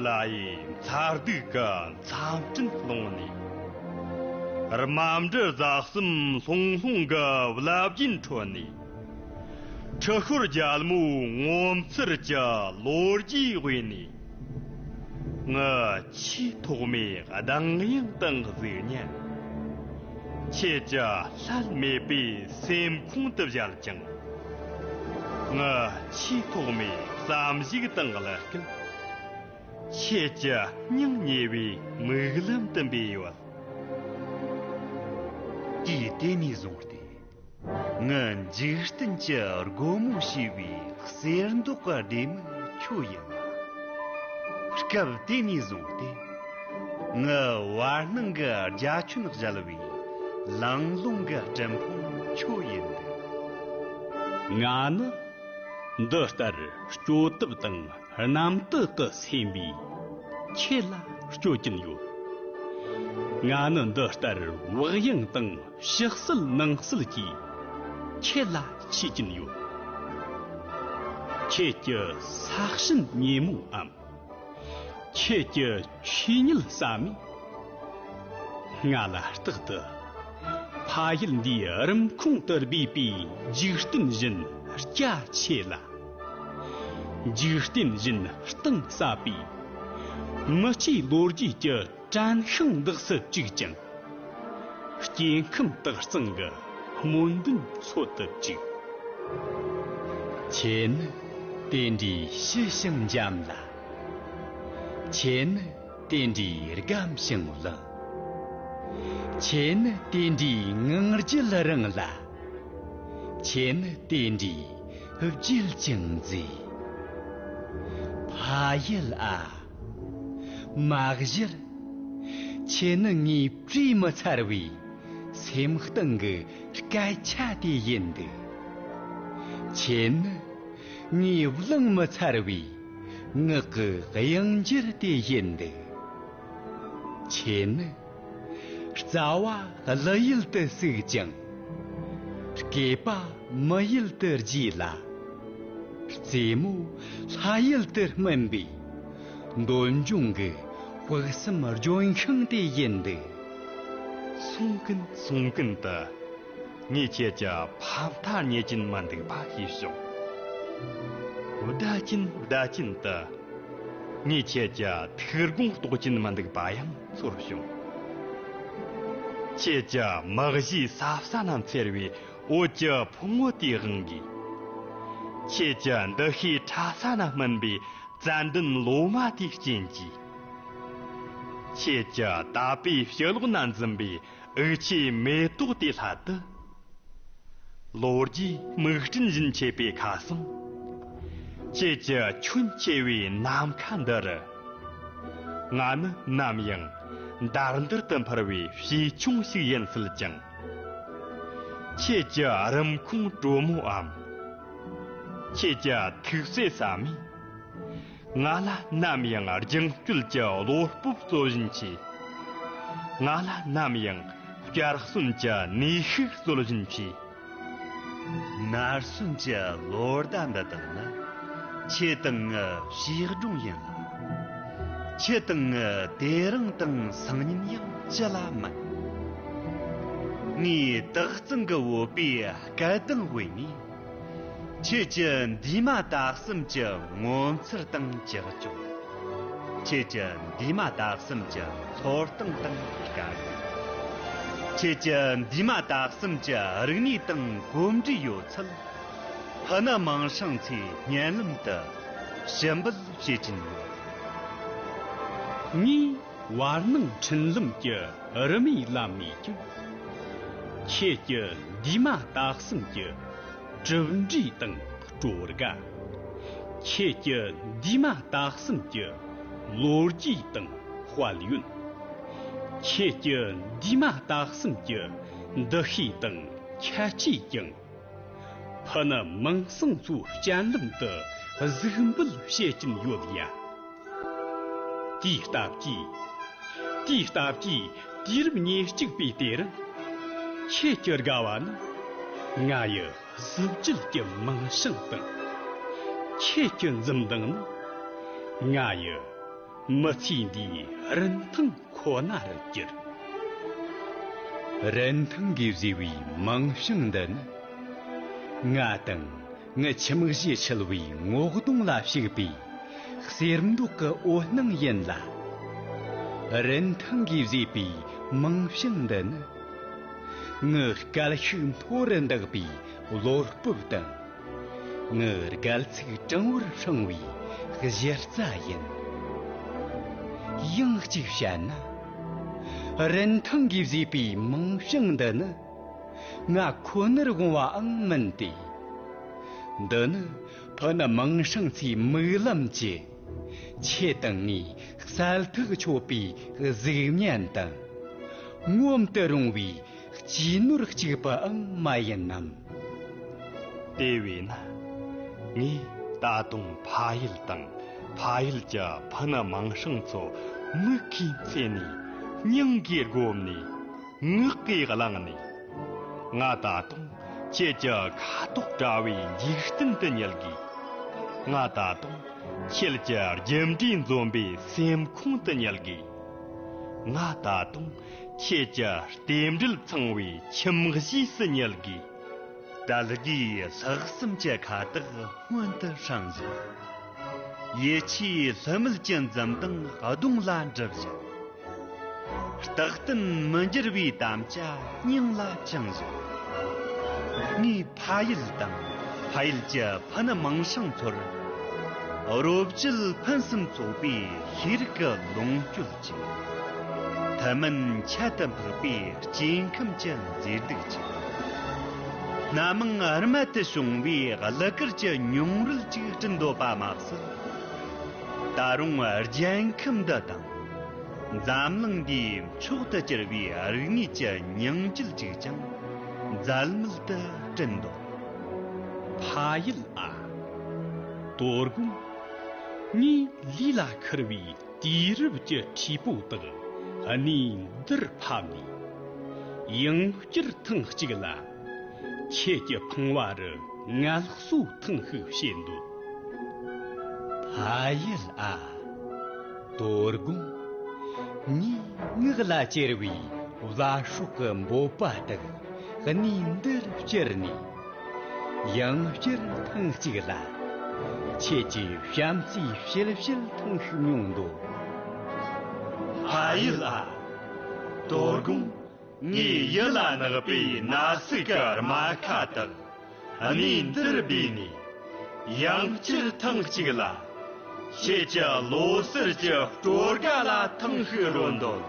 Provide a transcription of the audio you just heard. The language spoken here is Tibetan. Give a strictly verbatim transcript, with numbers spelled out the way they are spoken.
ལ་ཡི་མཚར་སྡུག་གི་མཚམས་སྤྲིན་ཀློང་ནས། རྨ་འབྲི་རྫ་གསུམ་ལྷུང་ལྷུང་གི་བླ་བརྒྱུད་ཁྲོད་ནས། ཁྲི་ཤོར་རྒྱལ་མོའི་ངོ་མཚར་གྱི་ལོ་རྒྱུས་དབུས་ནས། ངི་ཆེས་ཐོག་མའི་གདངས་དབྱངས་དང་གཟུགས་བརྙན། ཁྱེད་ཀྱི་བསླད་མེད་པའི་སེམས་ཁོང་དུ་བཞད་ཅིང་། ངི་ཆེས་ཐོག་མའི་བསམ་གཞིག་དང་གླུ་སྐད། ཁྱེད་ཀྱི་སྙིང་ཉེ་བའི་མིག་ལམ་དུ་འབུས་ཡོད། དུས་དེ་ནས་བཟུང་སྟེ། ངི་འཇིག་རྟེན་གྱི་སྒོ་མོ་ཕྱེ་བའི་གསེར་མདོག་གི་སྡེར་མོ་ཁྱོད་ཡིན་ལ། སྐབས་དེ་ནས་བཟུང་སྟེ། ངི་བར་སྣང་གི་རྒྱ་ཁྱོན་གཞལ་བའི་ལང་ལོང་གི་སྤྲིན་ཕུང་ཁྱོད་ཡིན་འདུག། ང་ནི་འདི་ལྟར་སྐྱོ་དུབ་དང་རྣམ་དག་གི་སེམས་པས་ཁྱེད་ལ་སྐྱོ་གིན་ཡོད། ང་ནི་འདི་ལྟར་བག་ཡངས་དང་ཕྱི་གསལ་ནང་གསལ་གྱིས་ཁྱེད་ལ་འཆི་གིན་ཡོད། ཁྱེད་ཀྱི་ས་ཞིང་ཉེ་མོའམ། ཁྱེད་ཀྱི་ཆོས་ཉིད་ཟབ་མོས། ང་ལ་རྟག་ཏུ། ཕ་ཡུལ་འདིའི་རིམ་ཁོང་དུ་སྦས་པའི་འཇིག་རྟེན་བཞིན་རྒྱ་ཆེ་ལ། འཇིག་རྟེན་བཞིན་གཏིང་ཟབ་པའི། མི་སྐྱེའི་ལོ་རྒྱུས་ཀྱི་དྲན་ཤིང་འདེགས་སུ་བཅུག་ཅིང་། སྐྱེ་ཁམས་དག་གཙང་གི་སྨོན་འདུན་འཚོལ་དུ་བཅུག། ཁྱེད་ནི་དེ་འདྲའི་ཞི་ཞིང་འཇམ་ལ། ཁྱེད་ནི་དེ་འདྲའི་སྒམ་ཞིང་བླངས། ཁྱེད་ནི་དེ་འདྲའི་ངང་རྒྱུད་རིང་ལ། ཁྱེད་ནི་དེ་འདྲའི་བརྗིད་ཅིང་མཛེས། ཕ་ཡུལ་ཨ། མ་གཞི། ཁྱེད་ནི་ངའི་བྲིས་མི་ཚར་བའི་སེམས་གཏིང་གི་སྐད་ཆ་དེ་ཡིན་འདུག། ཁྱེད་ནི་ངའི་བླངས་མི་ཚར་བའི་ངག་གི་དབྱངས་འགྱུར་དེ་ཡིན་འདུག། ཁྱེད་ནི། རྩ་བ་གླུ་ཡུལ་དུ་བསྲེགས་ཀྱང་། སྐེད་པ་མི་ཡུལ་དུ་རྒྱས་ལ། རྩེ་མོ་ལྷ་ཡུལ་དུ་སྨིན་པའི། འདོད་འབྱུང་གི་དཔག་བསམ་ལྗོན་ཤིང་དེ་ཡིན་འདུག། སོང་གིན་སོང་གིན་དུ། ངས་ཁྱེད་ཀྱི་ཕ་མཐའ་རྙེད་ཀྱིན་མི་འདུག་པ་ཤེས་བྱུང་། བསྡད་ཀྱིན་བསྡད་ཀྱིན་དུ། ངས་ཁྱེད་ཀྱི་ཐུགས་དགོངས་རྟོགས་ཀྱིན་མི་འདུག་པ་ཡང་ཚོར་བྱུང་། ཁྱེད་ཀྱི་མིག་བཞིའི་ས་ས་ན་འཚེར་བའི་འོད་ཀྱི་ཕུང་བོ་དེའི་དབང་གིས། ཁྱེད་ཀྱི་འདུ་ཤེས་ཕྲ་ས་ན་སྨིན་པའི་ཙན་དན་ལོ་མ་དེའི་རྐྱེན་གྱིས། ཁྱེད་ཀྱི་དད་པའི་ཕྱི་ལོགས་ན་འཛིན་པའི་འུ་ཆའི་མེ་ཏོག་དེའི་སླད་དུ། ལོ་རྒྱུས་མིག་སྤྲིན་བཞིན་མཆེད་པའི་ཁ་སང་། ཁྱེད་ཀྱི་ཁྱོན་ཆེ་བའི་ནམ་མཁའ་འདི་རུ། ང་ནི་ནམ་ཡང་འདར་འདར་དུ་འཕུར་བའི་བྱིའུ་ཆུང་ཞིག་ཡིན་སྲིད་ཀྱང་། ཁྱེད་ཀྱི་རིམ་ཁོང་དྲོ་མོའམ། ཁྱེད་ཀྱི་ཐུགས་བརྩེ་ཟབ་མོས། ང་ལ་ནམ་ཡང་རྒྱང་སྐྱོད་ཀྱི་བློ་སྤོབས་སྩོལ་བཞིན་མཆིས། ང་ལ་ནམ་ཡང་བསྐྱར་གསོན་གྱི་ནུས་ཤུགས་སྩོལ་བཞིན་མཆིས། ནར་སོན་གྱི་ལོ་ཟླ་འདི་དག་ནི་ཁྱེད་དང་ངི་བྱིས་སྒྲུང་ཡིན་ལ། ཁྱེད་དང་ངི་དེ་རིང་དང་སང་ཉིན་ཡང་ཅི་ལ་མིན། ངའི་དག་གཙང་གི་བོད་པའི་སྐད་གདངས་དབུས་ནས། ཁྱེད་ཀྱི་འདས་མ་ད་གསུམ་གྱི་ངོ་མཚར་དང་ཀྱག་ཀྱོག། ཁྱེད་ཀྱི་འདས་མ་ད་གསུམ་གྱི་འཚོ་སྟངས་དང་དཀའ་ངལ། ཁྱེད་ཀྱི་འདས་མ་ད་གསུམ་གྱི་རིག་གནས་དང་གོམས་འདྲིས་ཡོད་ཚད། ཕུ་ནུ་མིང་སྲིང་ཚོའི་སྙན་ལམ་དུ་ཞུ་འབུལ་བྱེད་ཀྱིན་ཡོད། ངས་བར་སྣང་འཕྲིན་ལམ་གྱི་རི་མོའི་ལམ་ནས་ཀྱང་། ཁྱེད་ཀྱི་འདས་མ་ད་གསུམ་གྱི་གྲུབ་འབྲས་དང་སྤྲོ་དགའ། ཁྱེད་ཀྱི་འདས་མ་ད་གསུམ་གྱི་ལོ་རྒྱུས་དང་དཔལ་ཡོན། ཁྱེད་ཀྱི་འདས་མ་ད་གསུམ་གྱི་འདུ་ཤེས་དང་ཁྱད་ཆོས་ཀྱང་། ཕུ་ནུ་མིང་སྲིང་ཚོའི་སྤྱན་ལམ་དུ་གཟིགས་འབུལ་བྱེད་ཀྱིན་ཡོད་ཡ། དེའི་སྟབས་ཀྱིས། དེའི་སྟབས་ཀྱིས་དུས་རབས་ཉེར་གཅིག་པའི་དེ་རིང་། ཁྱེད་ཀྱི་དགའ་བ་ནི་ང་ཡི་གཟི་བརྗིད་ཀྱི་མིང་སྲིང་དང་། ཁྱེད་ཀྱི་འཛུམ་མདངས་ནི་ང་ཡི་ མི་ཚེ་འདིའི་རིན་ཐང་ཁོ་ན་རུ་གྱུར། རིན་ཐང་གིས་བཟོས་པའི་མིང་བྱང་འདི་ནི། ང་དང་ངའི་ཁྱིམ་གཞིས་ཆེ་བའི་ངོ་གདོང་ལ་ཕྱུག་པའི་གསེར་མདོག་གི་འོད་སྣང་ཡིན་ལ། རིན་ཐང་གིས་བཟོས་པའི་མིང་བྱང་འདི་ནི། ངའི་སྐད་ཤུགས་མཐོ་རུ་འདེགས་པའི་བློ་སྤོབས་དང་། ངའི་སྒལ་ཚིགས་དྲང་བོར་བསྲིངས་པའི་གཞི་རྩ་ཡིན། ཡང་གཅིག་བཤད་ན། རིན་ཐང་གིས་བཟོས་པའི་མིང་བྱང་འདི་ནི། ང་ཁོ་ནར་དགོངས་པའང་མིན་ཏེ། འདི་ནི་ཕུ་ནུ་མིང་སྲིང་ཚོའི་མིག་ལམ་གྱི། ཁྱེད་དང་ངའི་གསལ་ཐག་ཆོད་པའི་གཟུགས་བརྙན་དང་། ངོམ་དུ་རུང་བའི་སྐྱེས་ནོར་གཅིག་པའང་མ་ཡིན་ནམ། དེ་བས་ན། ངས་ད་དུང་ཕ་ཡུལ་དང་ཕ་ཡུལ་གྱི་ཕུ་ནུ་མིང་སྲིང་ཚོ་མིག་གིས་འཚོས་ནས། མྱིང་གིས་བསྒོམས་ནས། ངག་གིས་བླངས་ནས། ང་ད་དུང་ཁྱེད་ཀྱི་ཁ་དོག་བཀྲ་བའི་འཇིག་རྟེན་དུ་ཉལ་གི། ང་ད་དུང་ཁྱེད་ཀྱི་རྒྱུ་འབྲས་འཛོམས་པའི་སེམས་ཁོང་དུ་ཉལ་གི། ང་ད་དུང་ཁྱེད་ཀྱི་རྟེན་འབྲེལ་ཚང་བའི་ཁྱིམ་གཞིས་སུ་ཉལ་གི། དལ་གྱིས་ལྷག་བསམ་གྱི་ཁ་བཏགས་སྔོན་དུ་བསྲིངས་ཟིག། ཡིད་ཆེས་ལྷུ་མེད་ཀྱི་འཛུམ་མདངས་གདོང་ལ་འགྲིབ་ཟིག། རྟག་བརྟན་མི་འགྱུར་བའི་དམ་བཅའ་སྙིང་ལ་བཅངས་ཟིག། ངའི་ཕ་ཡུལ་དང་ཕ་ཡུལ་གྱི་ཕུ་ནུ་མིང་སྲིང་ཚོར། རོ་བཅུད་ཕུན་སུམ་ཚོགས་པའི་ཤེས་རིག་གི་ལོངས་སྤྱོད་ཅིག། ཐུན་མིན་ཁྱད་དུ་འཕགས་པའི་སྐྱེ་ཁམས་ཀྱི་མཛེས་སྡུག་ཅིག། སྣ་མང་རྨད་དུ་བྱུང་བའི་གླུ་གར་གྱི་མྱོང་རོལ་ཅིག་བསྐྲུན་འདོད་པ་མ་ཟད། ད་རུང་རྒྱལ་ཁམས་འདི་དང་། འཛམ་གླིང་འདིའི་མཆོག་ཏུ་གྱུར་པའི་རིག་གནས་ཀྱི་ཉིང་བཅུད་ཅིག་ཀྱང་འཛད་མེད་དུ་བསྐྲུན་འདོད། ཕ་ཡུལ་ཨ། དོ་དགོང་། ངའི་ལུས་ལ་ཁུར་བའི་དུས་རབས་ཀྱི་མཁྲིས་པོ་དག་གནས་འདིར་ཕབ་ནས། ཡང་བསྐྱར་ཐེངས་གཅིག་ལ། ཁྱེད་ཀྱི་ཕང་བ་རུ་ངལ་གསོ་ཐེངས་ཤིག་བྱེད་འདོད། ཕ་ཡུལ་ཨ། དོ་དགོང་། ངའི་ངག་ལ་གྱེར་བའི་བླ་སྲོག་གི་འབོད་པ་དག་གནས་འདིར་བསྐྱུར་ནས། ཡང་བསྐྱར་ཐེངས་གཅིག་ལ། ཁྱེད་ཀྱི་བྱམས་བརྩེའི་ཕྱིར་བཤད་ཐེངས་ཤིག་མྱོང་འདོད། ཕ་ཡུལ་ཨ། དོ་དགོང་། ངའི་ཡིད་ལ་བརྣག་པའི་ན་ཟུག་གི་རྨ་ཁ་དག་གནས་འདིར་སྦས་ནས། ཡང་བསྐྱར་ཐེངས་གཅིག་ལ། ཁྱེད་ཀྱི་ལོ་གསར་གྱི་སྤྲོ་དགའ་ལ་ཐེངས་ཤིག་རོལ་འདོད།